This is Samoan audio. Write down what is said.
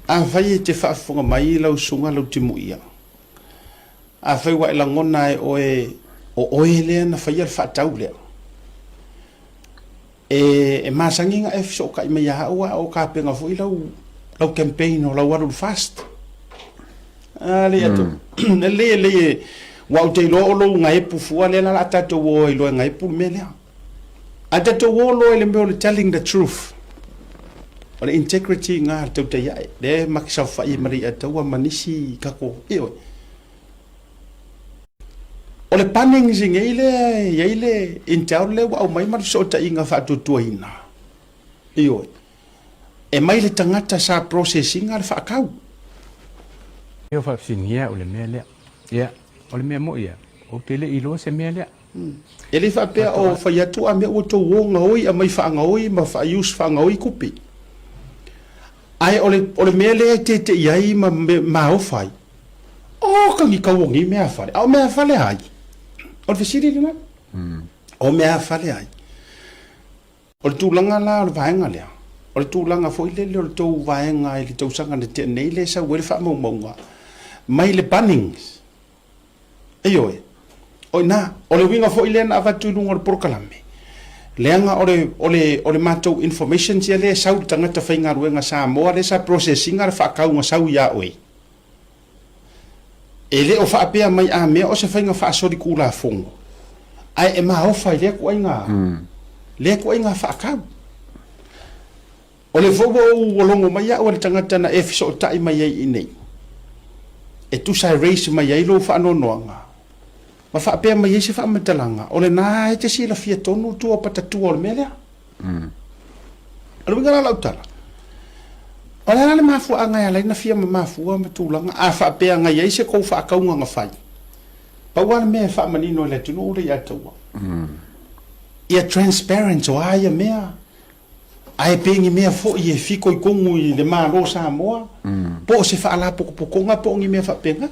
Afai e te faafofoga mai lau susuga Lautimuia, afai ua e lagona e oe o oe lea na faia le faatau lea, e masani na e fesootai mai ia au a o tapena foi lau lau campaign o lau alu i le FAST. A lei atu, e lelei e lelei e, aua ou te iloa o lou gaepu fua lea la o le a tatou o ai loa e gaepu le mea lea. A tatou o loa i le mea o le telling the truth, o le integrity lena a le tautai ae, lea e ma te saofai ai ma Leiataua ma nisi tatou, ioe. O le Bunnings i nei lea e i ai le Intel lea ua aumai ma le fesootaiga faatuatuaina, ioe, e mai le tagata sa process ina le faatau. Ia faafesiligia au i le mea lea. Ia, o le mea moi ia, ou te le i iloa se mea lea. E le faapea o fai atu a mea ua outou o gaoi aumai faagaoi ma faa-use faagaoi tupe. Ae o le, o le mea lea e tete'i ai ma maofa ai, o ka ni kau o nei meafale, a o meafale a ai? O le fesili lena. O meafale a ai? O le tulaga la o le vaega lea, o le tulaga foi lele o le tou vaega i le tausaga na tea nei lea e sau ai le faamaumauga mai le Bunnings. Ioe. O i ina, o le uiga foi lea na avatu i luga o le polokalame, leaga o le, o le, o le matou informations ia lea e sau i le tagata faigaluega Samoa lea sa process ina le faatauga sau ia oe. E le o faapea mai a mea o se faiga faasolitulafono, ae e maofa i lea ituaiga, lea ituaiga faatau. O le foi ua ou logo mai au e le tagata na e fesootai mai ai i inei, e tusa e raise mai ai lou faanoanoaga, ma faapea mai ai se faamatalaga, o lena e te silafia tonu tua patatua o le mea lea. O le uiga la o lau tala, o le a la le mafuaaga e ala ai ona fia mamafua ma tulaga, a faapea na i ai se tou faatauga na fai, pau lava le mea e faamanino i le atunuu lea ia te au, ia transparent o a ia mea, Ae pe ni mea foi e fitoitonu i le Malo o Samoa, po o se faalapotopotoga po o ni mea faapena.